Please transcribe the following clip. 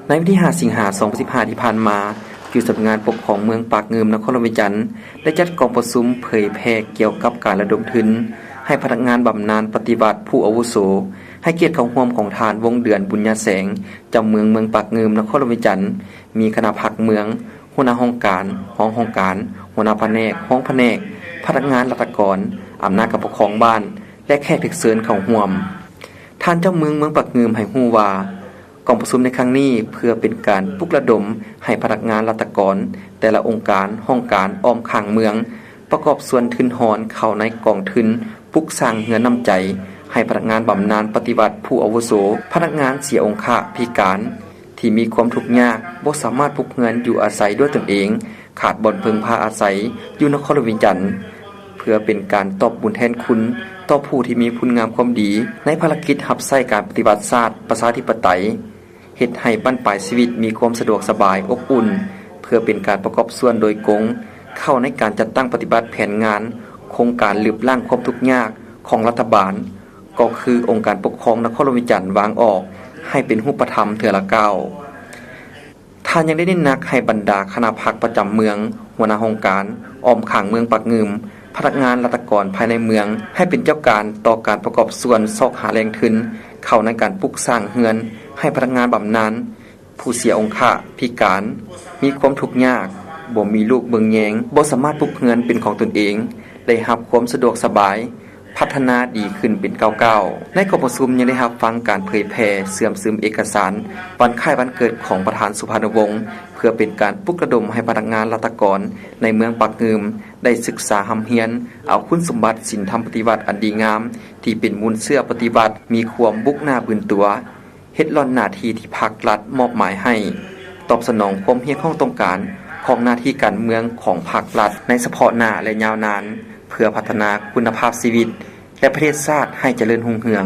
ໃນວັນທີຫ້າ ສິງຫາ ສອງພັນສິບຫ້າ ທີ່ຜ່ານມາ, ຢູ່ສຳນັກງານປົກຄອງເມືອງປາກງື່ມ ນະຄອນຫຼວງວຽງຈັນ ໄດ້ຈັດກອງປະຊຸມເຜີຍແຜ່ກ່ຽວກັບການລະດົມທຶນໃຫ້ພະນັກງານບຳນານປະຕິວັດຜູ້ອາວຸໂສ ໃຫ້ກຽດເຂົ້າຮ່ວມຂອງທ່ານ ວົງເດືອນ ບຸນຍາແສງ ເຈົ້າເມືອງເມືອງປາກງື່ມ ນະຄອນຫຼວງວຽງຈັນ, ມີຄະນະພັກເມືອງ, ຫົວໜ້າຫ້ອງການ, ຮອງຫ້ອງການ, ຫົວໜ້າພະແນກ, ຮອງພະແນກ, ພະນັກງານລັດຖະກອນ, ອຳນາດການປົກຄອງບ້ານ ແລະ ແຂກຖືກເຊີນເຂົ້າຮ່ວມ. ທ່ານເຈົ້າເມືອງເມືອງປາກງື່ມໃຫ້ຮູ້ວ່າ, ກອງປະຊຸມໃນຄັ້ງນີ້ເພື່ອເປັນການປຸກລະດົມໃຫ້ພະນັກງານລັດຖະກອນແຕ່ລະອົງການ, ຫ້ອງການອ້ອມຂ້າງເມືອງ ປະກອບສ່ວນທຶນຮອນເຂົ້າໃນກອງທຶນປຸກສ້າງເຮືອນນ້ຳໃຈໃຫ້ພະນັກງານບຳນານປະຕິວັດຜູ້ອາວຸໂສ, ພະນັກງານເສຍອົງຄະພິການ ທີ່ມີຄວາມທຸກຍາກ, ບໍ່ສາມາດປຸກເຮືອນຢູ່ອາໄສດ້ວຍຕົນເອງ, ຂາດບ່ອນເພິ່ງພາອາໄສຢູ່ນະຄອນຫຼວງວຽງຈັນ, ເພື່ອເປັນການຕອບບຸນແທນຄຸນຕໍ່ຜູ້ທີ່ມີຄຸນງາມຄວາມດີໃນພາລະກິດຮັບໃຊ້ການປະຕິວັດຊາດປະຊາທິປະໄຕ, ເຮັດໃຫ້ບັ້ນປາຍຊີວິດມີຄວາມສະດວກສະບາຍ, ອົບອຸ່ນ, ເພື່ອເປັນການປະກອບສ່ວນໂດຍກົງເຂົ້າໃນການຈັດຕັ້ງປະຕິບັດແຜນງານໂຄງການລຶບລ້າງຄວາມທຸກຍາກຂອງລັດຖະບານ, ກໍຄືອົງການປົກຄອງນະຄອນຫຼວງວຽງຈັນວາງອອກໃຫ້ເປັນຮູບປະທຳເທື່ອລະກ້າວ. ທ່ານຍັງໄດ້ເນັ້ນໜັກໃຫ້ບັນດາຄະນະພັກປະຈຳເມືອງ, ຫົວໜ້າຫ້ອງການ, ອ້ອມຂ້າງເມືອງປາກງື່ມ, ພະນັກງານລັດຖະກອນພາຍໃນເມືອງ ໃຫ້ເປັນເຈົ້າການຕໍ່ການປະກອບສ່ວນຊອກຫາແຫຼ່ງທຶນເຂົ້າໃນການປຸກສ້າງເຮືອນໃຫ້ພະນັກງານບຳນານ ຜູ້ເສຍອົງຄະພິການ, ມີຄວາມທຸກຍາກ, ບໍ່ມີລູກເບິ່ງແຍງ, ບໍ່ສາມາດປຸກເຮືອນເປັນຂອງຕົນເອງ, ໄດ້ຮັບຄວາມສະດວກສະບາຍ, ພັດທະນາດີຂຶ້ນເປັນກ້າວໆ. ໃນກອງປະຊຸມຍັງໄດ້ຮັບຟັງການເຜີຍແຜ່ເຊື່ອມຊຶມເອກະສານວັນຄ້າຍວັນເກີດຂອງປະທານສຸພານຸວົງ ເພື່ອເປັນການປຸກລະດົມໃຫ້ພະນັກງານລັດຖະກອນໃນເມືອງປາກງື່ມ ໄດ້ສຶກສາຮ່ຳຮຽນເອົາຄຸນສົມບັດສິນທຳປະຕິວັດອັນດີງາມ ທີ່ເປັນມູນເຊື້ອປະຕິວັດ ມີຄວາມບຸກໜ້າບືນຕົວ ເຮັດລ່ອນໜ້າທີ່ທີ່ພັກລັດມອບໝາຍໃຫ້, ຕອບສະໜອງຄວາມຮຽກຮ້ອງຕ້ອງການຂອງໜ້າທີ່ການເມືອງຂອງພັກລັດໃນສະເພາະໜ້າ ແລະ ຍາວນານ, ເພື່ອພັດທະນາຄຸນນະພາບຊີວິດ ແລະ ປະເທດຊາດໃຫ້ຈະເລີນຮຸ່ງເຮືອງ.